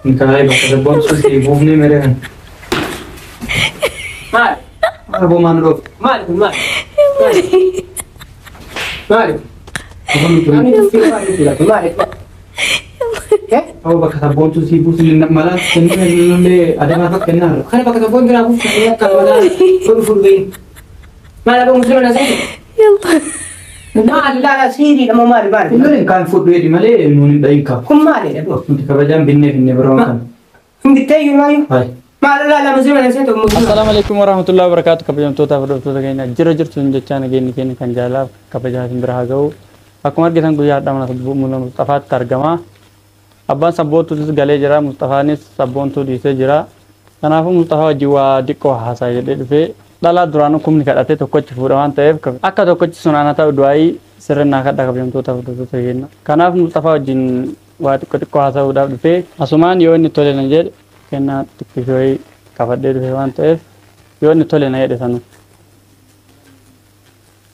Kun bakka sabboontuu si buufnee mere kan. Maali? Arboo maal nu dhoofte? Maali kun maali? Maali? Ani tuffii maali filatu? Maali? Aboo bakka sabboontuu si buufnee malaa kennee nullee adamaa tokko kennaa. Kana bakka sabboontuu naa buufte akka malaa godhu fuudhu. Maal aboo muslima na seete? Maali laala siiriidha moo maali maali? Inni kan fudhu jedhi malee nuun hin dhahin qabu. Kun maalidha boo? Nuti kabajaan binnee finne biroo kan. Hin bittee iyyuu maayyuu? Hai. Maal laala muslima na seete muslima. Assalamu alaikum warahmatullahi wabarakatuh. Kabajamtoota fi hordoftoota keenya jira jirtu hin jechaa nageenyi keenya kan jaalaaf kabajaa isin bira haa ga'u. Akkuma argitan guyyaa har'aa mana Mustafaatti argama. Abbaan sabboontuutis galee jira. Mustafaanis sabboontuu dhiisee jira. Kanaafuu Mustafaa wajjin waa xiqqoo haasaa jedhee dhufee dhalaa duraanuu kumni kadhatee tokkochi fuudha waan ta'eef akka tokkochi sun ana ta'u du'aayii sirrinnaa kadha kabajamtoota fi hordoftoota keenya. Kanaaf Mustafaa wajjin waa xiqqoo xiqqoo haasa'uudhaaf dhufee asumaan yoo inni tole na jedhe kennaa xiqqishoo qabadhee dhufe waan ta'eef yoo inni tole na jedhe sanu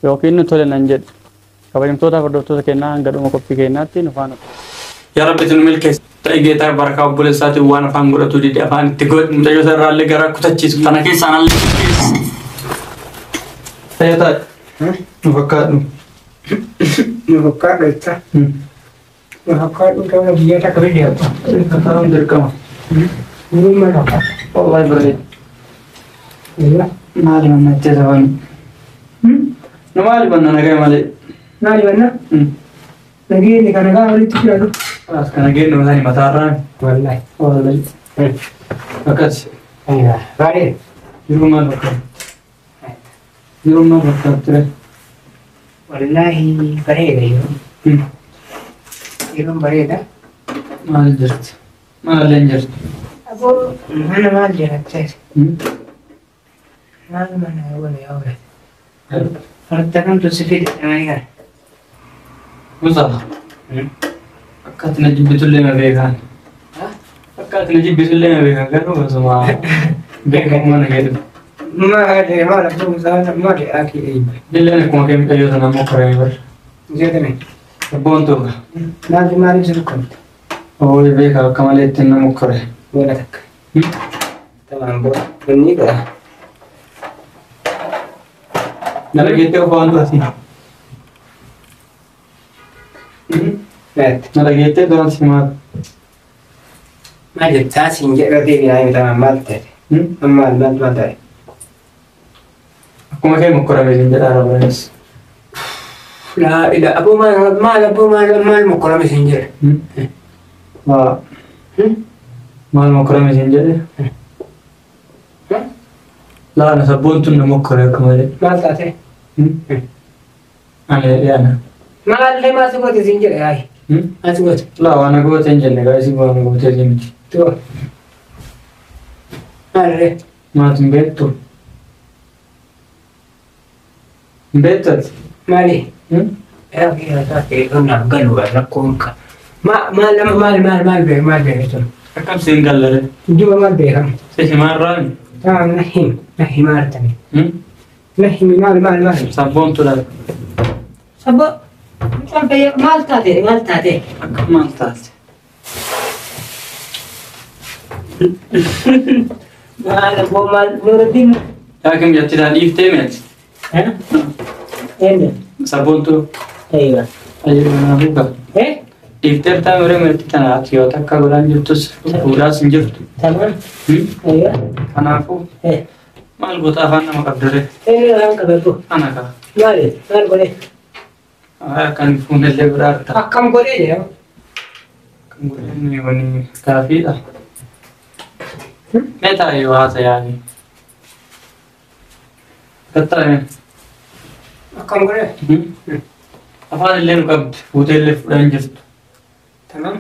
yookiin inni tole nan jedhe kabajamtoota fi hordoftoota keenyaa hanga dhuma qophii keenyaatti nu faana tura. Yaa Rabbi nu milkeessi. Ta'e geetaa barakaa obboleessaatiin waan afaan godhatu dide afaan itti godhu mucayyoo irraallee garaa kutachiisu. Tana keessaan allee qopheessi. Ta'e taa'e. Nu fakkaadhu. Nu fakkaadhu jecha. Nu fakkaadhu ta'uu biyyoota akka biyya abbaa. Fakkaadhuun dirqama. Nuun mana fakkaadhu. Wallahi bareeda. Maali manna itti sabani? Nu maali banna nagaa malee? Maali banna? Nageenyi kana gaa walitti jiraatu. As kana geenyu mataa mataarraan. Wallahi. Wallahi. Akkas. Bareeda. Jiruu maal fakkaata? Jiruu maal fakkaata ture? Wallahi bareeda yeroo. Yeroon bareeda. Maal jirti? Maal hin jirti? Aboo mana maal jiraachaa? Maal mana wala yaa wala. Farda kamtu si fide namani kana. Musa. Akka ati na jibbitullee na beekan. Akka ati na jibbitullee na beekan garuu osuma beekamu mana keessa. Maali maal aboo musaa maali akii eeyyiba. Billeen akkuma kee mucayyoo sana ammoo koree bar. Jedhame. Sabboontuu ka. Maali maaliif si dhukkubte? Ooyi beeka akka malee ittiin nama koree. Booda takka. Tamaan booda. Inni godha. Na dhageettee qofa waan du'aati. Naatti. Na dhageettee duraan si maal? Maal jettaa siin jedha deebiin naa tamaan maal ta'e? Maal maal maal ta'e? Akkuma kee mokkorame siin jedhaa rabbaanis. Laa ila aboo maal maal aboo maal maal mokkorame siin jedhe? Waa maal mokkorame siin jedhe? Laa na sabboontuun na mokkore akka malee. Maal taate? Ani yaana. Maal maal si goote siin jedhe yaayi? Maal si goote? Laa waan goote hin jenne gaa isin waan goote siin miti. Too. Maalree? Maal hin beektu? Hin beektu ati? Maali? Yaa kiyya taate qonnaaf galu rakkoon ka. Maal maal maal maal beek maal beek tun? Akkam siin gallare? Duuba maal beekam? Si himaarraan? Tamam na him na himaartani. Na himi maal maal maal? Sabboontuu laata? Sabbo mucaan fayyaa maal taate maal taate? Akkam maal taate? Maal aboo maal Nuuraddiin? Yaa kam jetti taa dhiiftee mi'ati? Eenyu? Sabboontuu. Eeywa. Ayyuu kanaafuu qaba. Eh? Dhiiftee taa miree mi'atti tana ati yoo takka godhaan jirtus fuudhaas hin jirtu. Tamam. Eeywa. Kanaafuu maal goota afaan nama qabdare? Eenyu afaan qabatu? Ana qaba. Maali? Maal godhee? Akkan fuunellee biraa arta. Akkam godhee jedhama? Akkam godhee wani gaafiidha. Mee taa'ee yoo haasa yaani. Gattaa'e. Akkam godhee? Afaan illee nu qabdi fuutee illee fuudhaa hin jirtu. Tamam.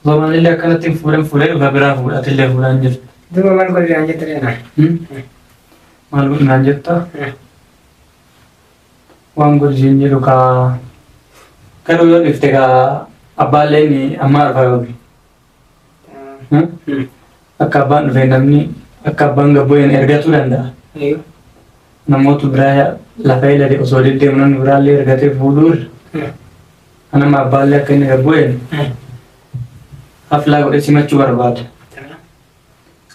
Zaman illee akkanatti hin fuudhan fuudhee dhufa biraa fuudhaati illee fuudhaa hin jirtu. Duuba maal godhee naan jette reenaa? Maal godhe naan jetta? Waan godhe siin jedhu kaa garuu yoo dhifte kaa abbaalleen ammaa dhufa yookiin. Akka abbaan dhufe namni akka abbaan gabbu'een ergatuu danda'a. Namoota biraa lafa ilale osoo deddeemu namni biraallee ergatee fuudhuu irra. Anama abbaallee akka inni gabbu'een. Haflaa godhee simachuu barbaada.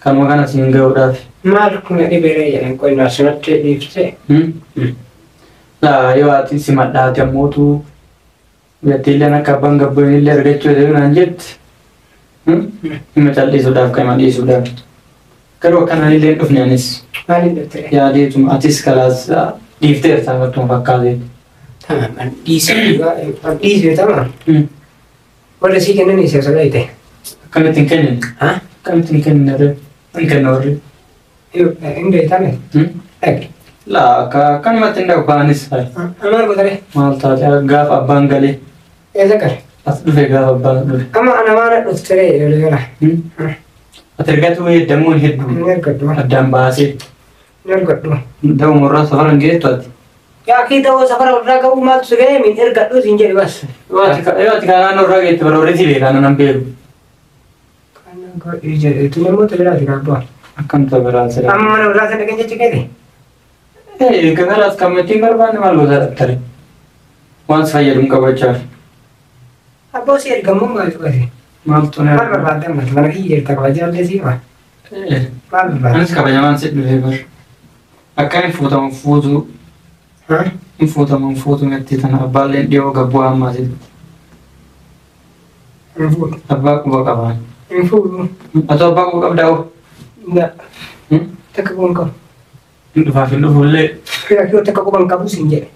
Kanuma kana siin ga'uudhaaf. Maal kun dhibee jedhan qoy asumatti dhiiftee. Laa yoo ati simadhaati ammootu gattiilleen akka abbaan gabboon illee argachuu jedhu naan jetti. Hima callisuudhaaf kan hima dhiisuudhaaf. Garuu akkanaan illee hin dhufne anis. Maaliin dhuftee? Yaadeetuma atis kalaas dhiifteerta akkuma fakkaateetti. Tamam an dhiisee an dhiisee tamam. Warra sii kennan isa sodaayite. Akkamitti hin kennine? Ha? Akkamitti hin kennine ree? Hin kenna warri. Hin beektame? Dhaqi. Laa akka akkanumatti hin dhaqu anis. Maal gootare? Maal taate gaafa abbaan galee Eessa gale? as dhufe gaafa abbaan dhufe. Amma ana maana dhuftere yeroo gara. Ati ergatu heddamuu hedduu Hin argadhu. addaan baasee Hin argadhu. da'uma irraa safara hin geettu ati. Yaa kii ta'uu safara irraa ga'uu maaltu si ga'ee min ergadhu siin jedhe bas. Yoo ati kan naannoo irraa geette bara warri si beekaa nan beeku. Kan jedhe tu namoota biraati kaabbaa. Akkamta biraa sira. Amma mana irraa sana dhaqan jecha keeti. Ee kanaas kan ittiin barbaanne maal gosa dhattare. Waan si fayyadu hin qabachaaf. Abboo si ergamuu maaltu gate? Maaltu na Maal barbaadde amma mana kiyya jirta kabajaallee sii qaba. Maal barbaadde? Anis kabajamaan si dhufee bar. Akkamiin fuutamu fuutuu hin fuutamu hin fuutu metti tana abbaalleen dhiyoo gabboo ammaa sitti. Hin fuudhu. Abbaa quba qabaan. Hin fuudhu. Atoo abbaa quba qabdaa hoo? Na takka quba hin qabu. Hin dhufaaf hin dhufullee Yaa kiyoo takka quba hin qabu siin jedhe.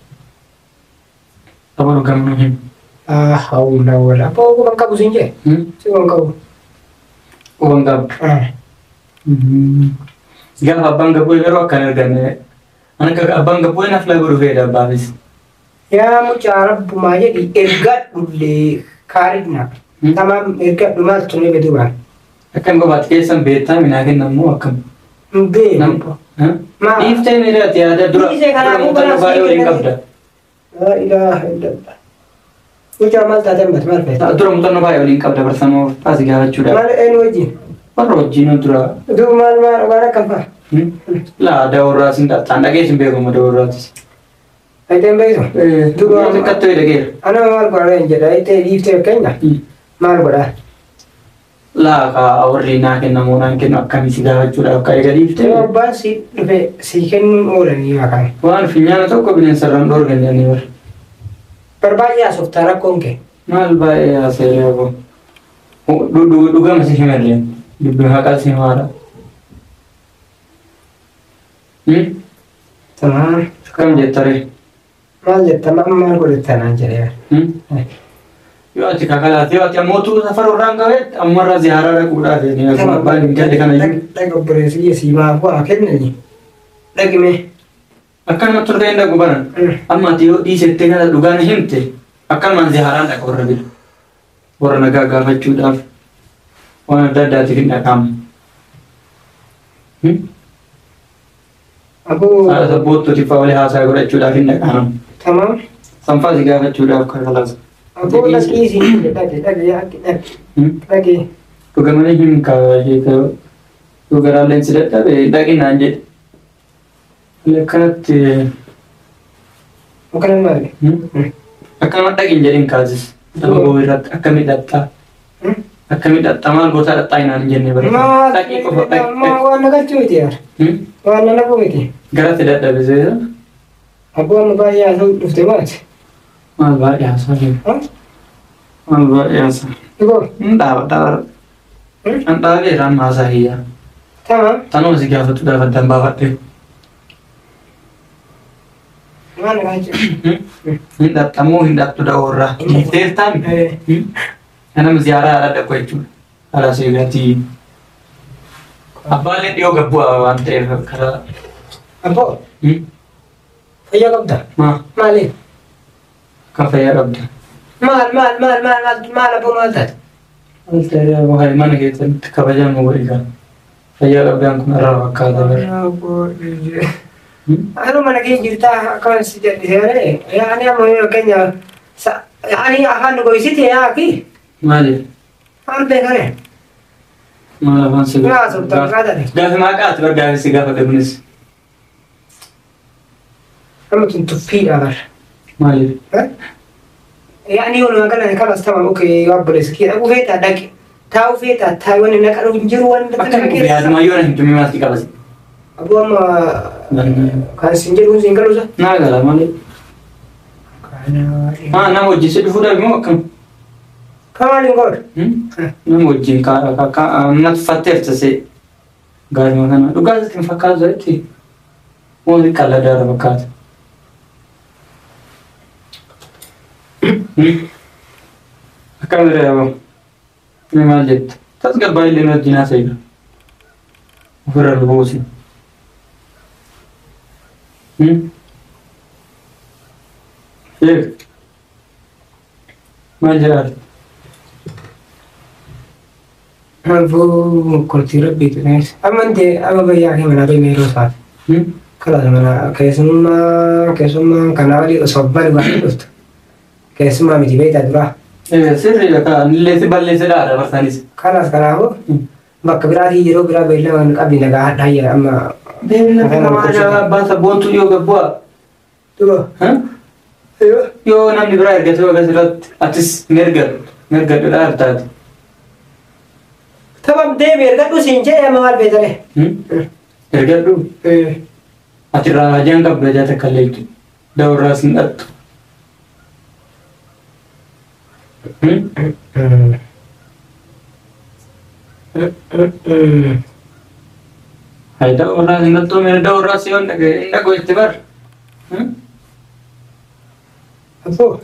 tapha dhugamnu hin. Ah hawla wala. Abboo quba hin qabu siin jedhe. Si quba hin qabu. Quba hin qabdu. Gaafa abbaan gabboo yeroo akkan arganne akka abbaan gabboo naaf lagu dhufeedha abbaafis. Yaa mucaa rabbumaa jedhi ergadhullee kaaridna. Tamaam ergadhu maaltu ni beeku waan. Akkam qofaatti keessan beektaa minaa kennammoo akkam. Hin beeku. Maa? Dhiiftee miidhaati yaada dura Dhiisee dura kanaafuu muuxannoo kanas baay'ee waliin qabda. Laa ilaaha illallah. Mucaa maal taate ammati maal feete? Dura muuxannoo baay'ee waliin qabda barsanoo as gaafachuudhaaf. Maal eenyu wajjin? Warra wajjin dura. Duuba maal maal waan akkam fa'a? Laa da'oorraas hin dhattaan dhagees hin beekamu da'oorraatis. Ayitee hin beektu? Duuba xiqqattoo dhageera. Ana maal godhaa hin jedha ayitee dhiiftee fakkeenya maal godhaa? Laa ka warri naa kennamoo naan kennu akkamii si gaafachuudhaaf ka eega dhiiftee. Yoo abbaan si dhufe si kennuun oolanii maqaan. Waan finyaana tokko bineensa irraan dhoorgan jedhanii bara. Bar baay'ee haasoftaa rakkoon kee. Maal baay'ee haasa'ee aboo. Dhugama si himallee dubbii haqaa si himaadha. Tamam. Akkam jettaree? Maal jetta maal maal godhetta naan jedhee. Yoo ati kakalaate yoo ati ammootu safara irraan ga'e ammarra ziyaaraa dhaquudhaaf akkuma abbaan hin galle kana iyyuu. Dhaqa obboleessi kiyya sii maaf waa kennani. Dhaqi mee. Akkanuma turte hin dhaqu baran. Amma ati yoo dhiisettee kana dhugaan himte akkanumaan ziyaaraan dhaqa warra bira. Warra nagaa gaafachuudhaaf waan adda addaatiif hin dhaqamu. Aboo. Haadha sabboottuutiif fa'aa walii haasaa godhachuudhaaf hin dhaqamu. Tamam. Sanfaa si gaafachuudhaaf kakalaasa. Aboo dhaqii siin dhaqi dhaqi dhaqi dhaqi. Dhugamanii hin kaa'ee yoo garaalleen si dadhabe dhaqi naan jedhe. Akkanatti Akkana maali? akkanuma dhaqi hin jedhin kaasis. Sababa irratti akkamii dhaqxaa? Akkamii dhaqxaa maal goota dhaqxaa hinaan hin jenne bara. Maal Dhaqi qofa dhaqi. waan na galchuu miti yaar. Waan na naquu miti. Garatti dadhabe seera. Aboo amma baay'ee haasa'u dhufte maati. Maal baay'ee haasaa jiru. Maal baay'ee haasaa. Dhugoo. Hin dhaaba dhaaba. An dhaabeera amma haasaa hiyyaa. Tamam. Tanuma si gaafatuudhaaf addaan baafadhe. Maal na galchuu? Hin dhaqxamoo hin dhaqxu da'oorraa. Dhiifteertaan. Kanama ziyaaraa haadha dhaqu jechuudha. Karaa seegaatii. Abbaallee dhiyoo gabbu'aa waan ta'eef karaa. Aboo fayyaa qabda? Maa Maaliif? kan fayyaa qabda. Maal maal maal maal maal maal aboo maal taate? Maal ta'ee aboo hayi mana keessatti kabajaan nu godhi kan. Fayyaa qabdaan kun irraa fakkaata bara. Anu mana kee jirtaa akkana si jedhisee yaani amma yeroo keenya yaani afaan nu goysite yaa ki Maaliif? maal beekare? Maal afaan si Yaa sultan qaadate. Gaafi maaqaati bar gaafi si gaafate kunis. Amma tun tuffiidha bar. Maaliif? Yaani walumaa galatti kanas tamam okee obboleessi kee dhaquu feetaa dhaqi. Taa'u feeta taa'u wanni na qabu hin jiru wanni Akka yaaduma yoo na hin tumii maal si qabas? Aboo amma kan sin jedhu sin galuusa. Naa gala malee. Maa nama wajjin si dhufuu dhabe moo akkam? Kamaaliin godhu. Nama wajjin na tuffatteerta see. Gaaruma kana dhugaa sitti hin fakkaatu jetti. Wanti qalladaara fakkaata. Akkam irra yaaboo? Mee maal jetta? Tasgabbaa illee wajjin haasa'idha. Ofirra lubuusi. Sheek. Maal jedhaa? Aboo koltii rabbiitu ta'es. Amante amma bayyaa kee manaa deemee yeroo isaati. Kalaas mana keessummaa keessummaan kanaa olii osoo abbaan waan dhuftu. Keessummaa miti beektaa duraa. Sirriidha kaa illee si balleesse dhaadha barsanis. Kalaas kanaafuu bakka biraatii yeroo biraa beellama hin qabne nagaa hadhaa amma. Beellama maal abbaan sabboontu yoo gabbu'a. Duba. Yoo namni biraa ergate yoo asirratti atis mirga dhudhaa taate. Tamam deemi ergadhu siin jedhe amma maal beekare? Ergadhu? Ati irraa hajaan qabdu hajaa takka illee jechuudha. Dawurraas hin dhattu. Hai dawurraas hin dhattu mee dawurraas yoo hin dhagoo itti bar. Aboo.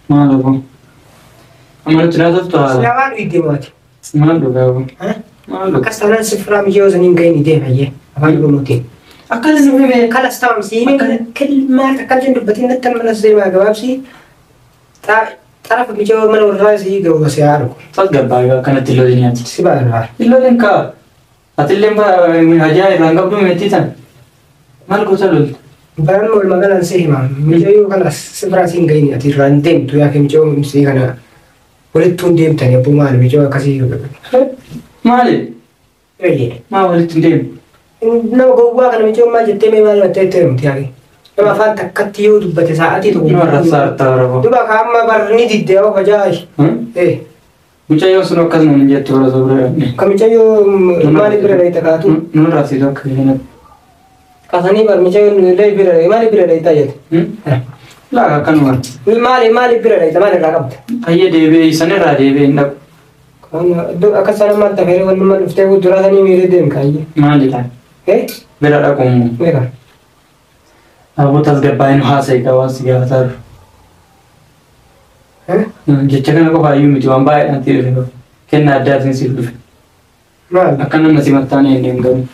Maal aboo? Amma nuti naasoftu haala. Silaa waan dhugdee maati. Maal dhugaa aboo? Maal dhugaa? Akkas taanaan sifiraa miyyoo saniin gahin deema jee afaan Oromootiin. Akkas himee. Kalas tamam siimee maal akka hin dubbatin natti manas deemaa gabaabsi xarafa miyyoo mana warraa sii gahu si haa argu. Tasgabbaa egaa akkanatti illoolin nyaati. Si baala. Illoolin kaa atillee hajaa irraa hin qabdu meetii tan. Maal gosa lolta? Baran wal magaalaan si hima miyyoo kalas sifiraa siin gahin ati irraa hin deemtu yaa miyyoo sii kana walitti hin deemtani abbuu maal miyyoo akkasii. Maali? Eeyyee. Maa walitti hin deemtu? Nama gowwaa kana miccoo maal jettee mee maal mattee itti hirmti yaaqi. Nama afaan takkatti yoo dubbate sa'aatii tokko. Nama rasaa artaa baraboo. Duba ka amma barni diddee yoo fajaayi. Mucayyoo sun akkasuma hin jettu bara sobra. Ka mucayyoo maali bira dhayita kaatu? Nun raasitu akka kanatti. Kaasanii bar mucayyoo illee bira maali bira dhayita jette? Laa akkanuma. Maali maali bira dhayita maali irraa qabda? Ayya deebi'ee sanirraa deebi'ee hin dhabu. Akka sana maal tafeere wanni dhuftee duraa sanii miiree deem kaayyee. Maali laa? Bira dhaquun. Meeqa? Aboo tasgabbaa'in haasa'e qaba waan si gaafataa jiru. Jecha kana qofa iyyuu miti waan baay'ee natti dhufe. Kennaa addaatiin siif dhufe. Maal? Akka namni si mattaanii hin deemu garuu.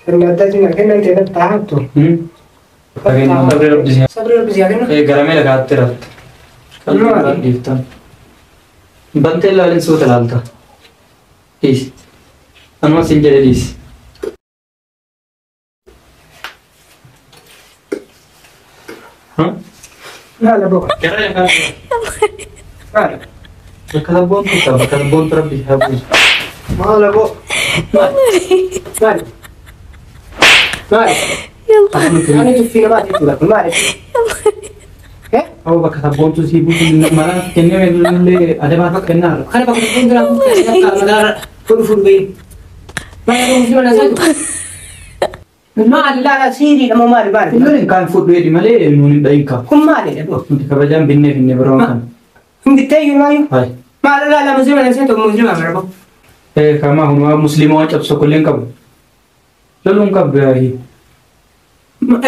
Kennaa addaatiin kennaan ta'e natti haattu. Sabri rabbi si. Sabri rabbi si haa kennu. Garamee lagaatti rafte. Qalbii dhiiftan. Bantee ilaalin suuta ilaalta. Dhiisi. Anuma siin jedhe dhiisi. Maal aboo? Gara kana. Maal? Bakka sabboontu qaba. Bakka sabboontu rabbi haa buusu. Maal aboo? Maal? Maal? Maal? Ani tuffii namaati jechuudha. Maal? Aboo bakka sabboontu sii buusu malaan kennee illee adabaaf kennaa. Kana bakka sabboontu naa buusu akka magaalaa fuudhu fuudhu bahin. Maal aboo muslima na saatu? Maal laala siiriidha moo maali maali? Illoon kan fuudhu jedhi malee nuun hin dhahin kaa. Kun maalidha boo? Nuti kabajaan binnee finne biroo kan. Hin bittee iyyuu maayyuu? Hai. Maal laala muslima na saatu muslima bara boo? Kama hunumaa musliima waan cabsu tokko illee hin qabu. Loluun qabdu yaa'ii.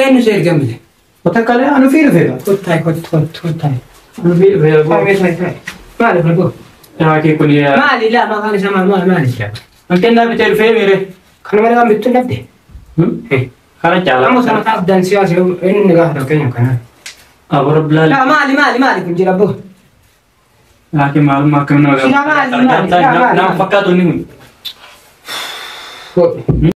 Eenyu si ergan bite? Otakkalee anu fi dhufeera. Kottaay kottu kottu kottaay. Anu fi dhufeera boo. Maali kun boo? Yaakii kun yaa. Maali laa maqaan isaa maal maal maali? An kennaa bitee dhufee miire. Kana malee waan bittuu hin dhabde? Kana caalaa. Amma sana abdaan siyaasa inni gaafa fakkeenya kana. Aboo rabbi laali. Laa maali maali maali kun jira boo? Laakiin maalummaa akkam nama Silaa maali maali? Nama fakkaatu inni kun.